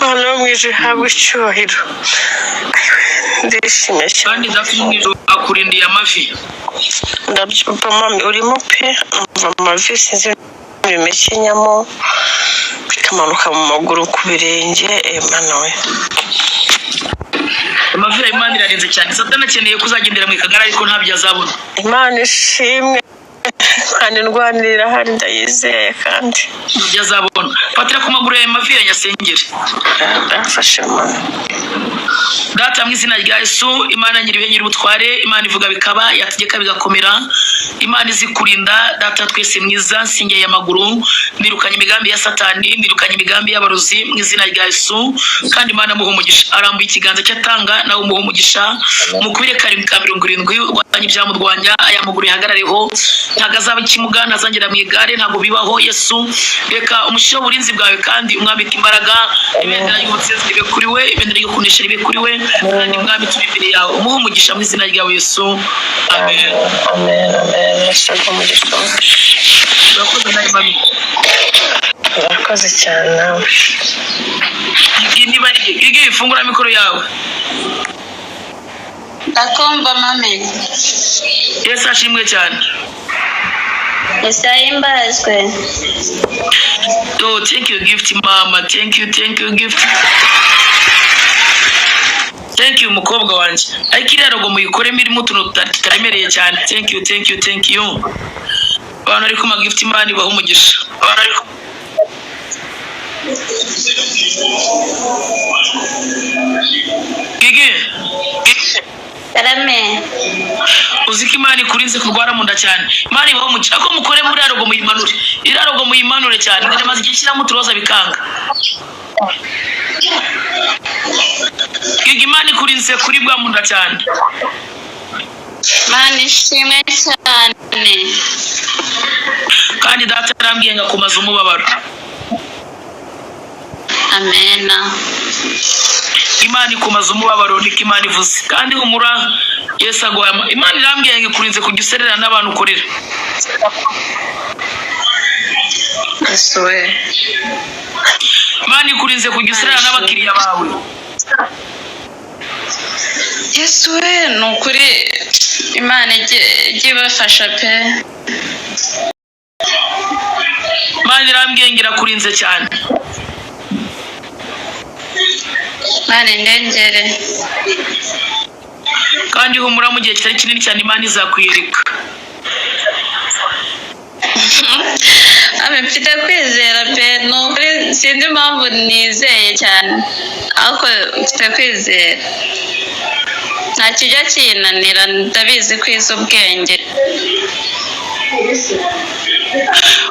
Imana yo mu ijuru ihabwe icyubahiro. Ndishimye cyane. Kandi Data uri mu ijuru akurindiye amavi. Ndabyumva mami, urimo pe. Umva, amavi sinzi bimekenyamo bikamanuka mu maguru, ku birenge. Mana we! Amavi ya Imana irarinze cyane. Satani akeneye kuzagendera mu ikagara, ariko ntabyo azabona. Imana ishimwe, Imana indwanirira hari, ndayizeye kandi. Ntabyo azabona. Fatira ku maguru yawe, mavi ya nyasengere. Ndafashe mami. Data, mu izina rya Yesu, Imana nyiribihe, nyir'ubutware, Imana ivuga bikaba, yategeka bigakomera, Imana izi kurinda, Data twese mwiza, nsingeye amaguru, nirukanye imigambi ya Satani, nirukanye imigambi y'abarozi mu izina rya Yesu. Kandi Imana muha umugisha, arambuye ikiganza cye atanga, nawe umuha umugisha. Mukubire karindwi ka 70, urwanya ibyamurwanya, aya maguru yahagarareho. Ntabwo azaba ikimuga, ntazongera mu igare, ntabwo bibaho. Yesu, reka umushyire uburinzi bwawe kandi umwambike imbaraga. Ibendera ry'ubutsinzi ribe kuri we, ibendera ryo kunesha ribe kuri we. Kandi Mwami, turi imbere yawe, umuhe umugisha mu izina ryawe Yesu, amen. Amen, amen. Yesu aguhe umugisha mwinshi. Urakoze nawe mami. Urakoze cyane nawe. Igi, niba ari Igi, ifungura mikoro yawe. Ndakumva mami. Yesu ashimwe cyane. Yesu ahimbazwe. Oh, thank you, Gift mama. Thank you, thank you, Gift. Thank you, mukobwa wanjye. Ariko iriya logo muyikoremo irimo utuntu tutaremereye cyane. Thank you, thank you, thank you. Abantu bari kuma Gift, Imana ibaha umugisha. Abantu bari Gigi. Karame. Uzi ko Imana ikurinze kurwara mu nda cyane. Imana ibaha umugisha. Ariko mukore muri iriya logo, muyimanure. Iriya logo muyimanure cyane. Ndamaze igihe nshyiramo uturoza bikanga. Gigi, Imana ikurinze kuribwa mu nda cyane. Mana ishimwe cyane. Kandi Data arambwiye ngo akumaze umubabaro. Amena. Imana ikumaze umubabaro, niko Imana ivuze. Kandi humura, Yesu aguhaye Imana irambwiye ngo ikurinze kujya userera n'abantu ukorera. Yesu we! Imana ikurinze kujya userera n'abakiriya bawe. Yesu we, ni ukuri Imana ijye ibafasha pe. Imana irambwiye ngo irakurinze cyane. Imana indengere. Kandi humura, mu gihe kitari kinini cyane Imana izakwiyereka. Abe mfite kwizera pe, ni ukuri sinzi impamvu nizeye cyane, ariko mfite kwizera, nta kijya kinanira, ndabizi ko izi ubwenge.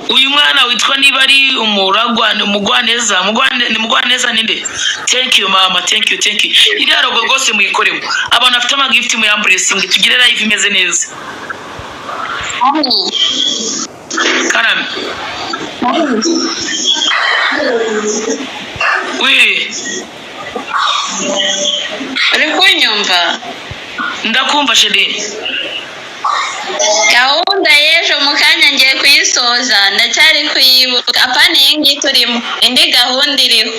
Uyu mwana witwa niba ari Umuragwa, ni Umugwaneza, ni Mugwaneza ninde? Thank you mama, thank you, thank you. Iriya logo rwose muyikoremo. Abantu bafite amagift muyamburesingi, tugire live imeze neza. Karame. Wi. Uri kunyumva? Ndakumva chérie. Gahunda y'ejo mu kanya ngiye kuyisoza, ndacyari kuyibuka. Apana iyi ngiyi turimo, indi gahunda iriho.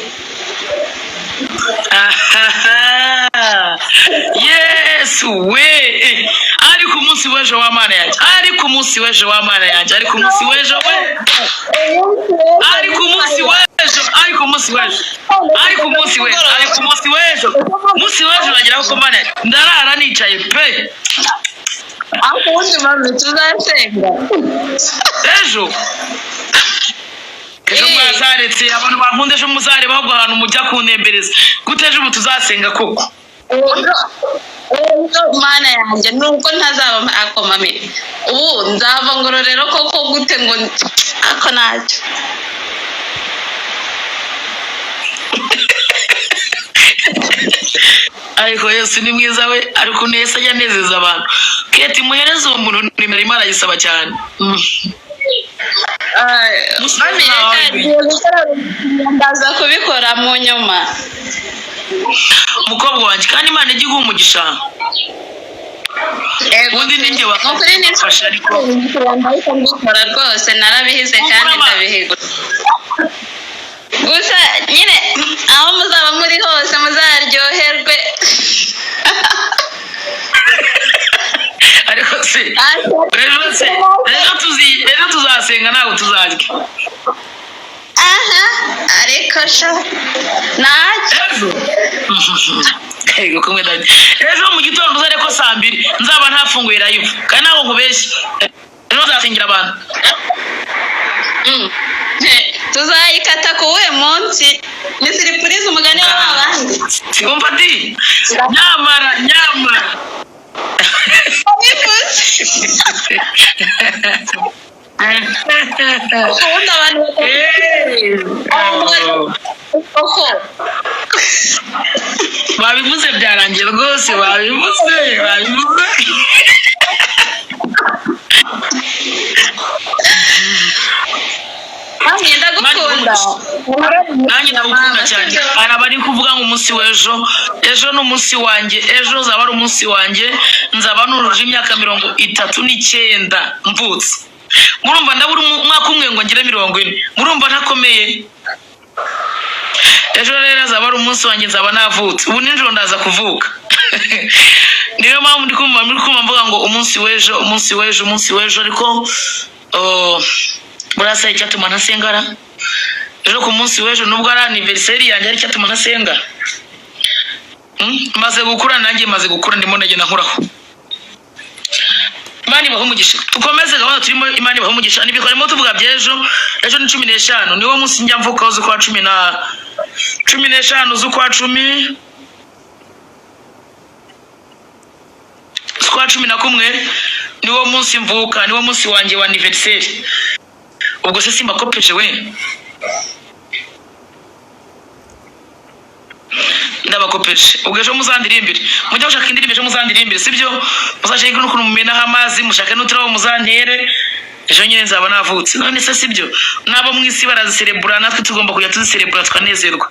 Ahaha. Yesu we! Ariko umunsi w'ejo wa Mana yanjye, ariko umunsi w'ejo wa Mana yanjye, ariko umunsi w'ejo we, ariko umunsi w'ejo, ariko umunsi w'ejo, ariko umunsi w'ejo, ariko umunsi w'ejo, umunsi w'ejo urageraho ko Mana yanjye ndarara nicaye pe. Aho ubundi mami tuzasenga. Ejo, ejo mwazaretse abantu bankunda, ejo muzareba ahubwo ahantu mujya kuntembereza gute. Ejo ubu tuzasenga koko. Ejo, ejo Mana yanjye, nuko ntazaba ako mami, ubu nzava Ngororero koko gute ngo ako ntacyo. Ariko Yesu ni mwiza we, ariko Yesu ajya anezeza abantu. Keti, muhereze uwo muntu nimero, Imana ayisaba cyane. Mami, reka ngiye gukora, ndaza kubikora mu nyuma. Umukobwa wanjye, kandi Imana ijye iguha umugisha. Ubundi ni njye wakafasha, ariko mbikora rwose narabihize kandi ndabihigura. Gusa nyine aho muzaba Amajwi. Aha, ariko sha ntacyo. Ejo. Yego, kumwe dadi. Ejo mu gitondo uzare ko saa 2 nzaba ntafunguye live, kandi ntabwo nkubeshye, ejo nzasengera abantu. Tuzayikata ku wuhe munsi? Ni surprise, umugani wa ba bandi. Sikumva di, nyamara nyamara. Bivuze ubundi abantu koko. Babivuze byarangiye rwose, babivuze, babivuze. Nanjye ndagukunda. Nanjye ndagukunda cyane. Hari abari kuvuga ngo umunsi w'ejo, ejo ni umunsi wanjye, ejo uzaba ari umunsi wanjye, nzaba nujuje imyaka 39 mvutse. Murumva ndabura umwaka umwe ngo ngire 40. Murumva ntakomeye? Ejo rero azaba ari umunsi wanjye, nzaba navutse. Ubu nijoro ndaza kuvuka. Niyo mpamvu ndi kumva, muri kumva mvuga ngo umunsi w'ejo, umunsi w'ejo, umunsi w'ejo. Ariko oh, burasa icyatuma ntasengara ejo ku munsi w'ejo, nubwo ari anniversaire yanjye, ari icyatuma ntasenga. Maze gukura nanjye, maze gukura, ndimo ndagenda nkuraho. Imana ibahe umugisha. Dukomeze gahunda turimo. Imana ibahe umugisha. Nibyo twarimo tuvuga by'ejo. Ejo ni 15, niwo munsi njya mvukaho, z'ukwa cumi na 15 z'ukwa cumi, z'ukwa 11, niwo munsi mvuka, niwo munsi wanjye wa anniversaire. Ubwo se simbakopeje we? Ndabakopeje. Ubwo ejo muzandirimbire, mujye gushaka indirimbo, ejo muzandirimbire, sibyo? Muzashake n'ukuntu mumenaho amazi, mushake n'uturabo muzantere. Ejo nyine nzaba navutse. None se sibyo? N'abo mu isi baraziserebura, natwe tugomba kujya tuziserebura tukanezerwa.